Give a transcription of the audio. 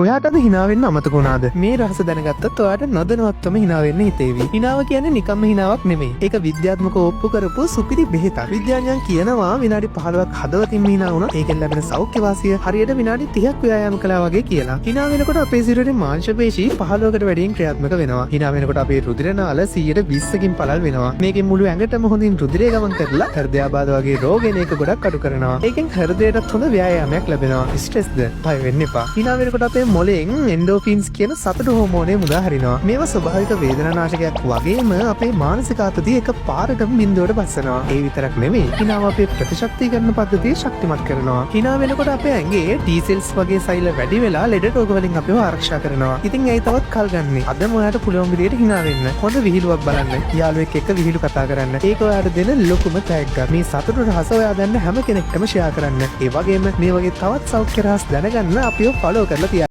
ඔයාට අද හිනා වෙන්න අමතක වුණාද? මේ රහස දැනගත්තොත් ඔයාට නොදැනුවත්වම හිනා වෙන්න හිතේවි. හිනාව කියන්නේ නිකම්ම හිනාවක් නෙමෙයි. ඒක විද්‍යාත්මකව ඔප්පු කරපු සුපිරි බෙහෙතක්. විද්‍යාඥයන් කියනවා විනාඩි 15ක් හදවතින්ම හිනා වුණොත් ඒකෙන් ලැබෙන සෞඛ්‍ය වාසිය හරියට විනාඩි 30ක් ව්‍යායාම කළා වගේ කියලා. හිනා වෙනකොට අපේ සිරුරේ මාංශ පේශි 15කට වැඩියෙන් ක්‍රියාත්මක වෙනවා. හිනා වෙනකොට අපේ රුධිර නාල 120කින් පළල් වෙනවා. මේකෙන් මුළු ඇඟටම හොඳින් රුධිරය ගමන් කරලා හෘදයාබාධ වගේ රෝග එන එක ගොඩක් අඩු කරනවා. ඒකෙන් හෘදයටත් හොඳ ව්‍යායාමයක් ලැබෙනවා. ස්ට්‍රෙස්ද? බය වෙන්න එපා. හිනා වෙනකොට අපේ මොලෙන් එන්ඩෝෆින්ස් කියන සතුට හෝමෝනය මුදා හරිනවා. මේවා ස්වභාවික වේදනානාශකයක් වගේම අපේ මානසික ආතතිය එක පාරටම බිඳුවට බස්සනවා. ඒ විතරක් නෙමෙයි. හිනාව අපේ ප්‍රතිශක්තිකරණ පද්ධතිය ශක්තිමත් කරනවා. හිනා වෙනකොට අපේ ඇඟේ T cells වගේ සෛල වැඩි වෙලා ලෙඩ රෝග වලින් අපිව ආරක්ෂා කරනවා. ඉතින් ඇයි තවත් කල් ගන්නෙ? අදම ඔයාට පුළුවන් විදියට හිනා වෙන්න. හොඳ විහිළුවක් බලන්න. යාළුවෙක් එක්ක විහිළු කතා කරන්න. ඒක ඔයාට දෙන ලොකුම තෑග්ගක්. මේ සතුට රහස ඔයා දන්න හැම කෙනෙක්ටම ෂෙයා කරන්න. ඒ වගේම මේ වගේ තවත් සෞඛ්‍ය රහස් දැනගන්න අපිව ෆලෝ කරලා තියාගන්න.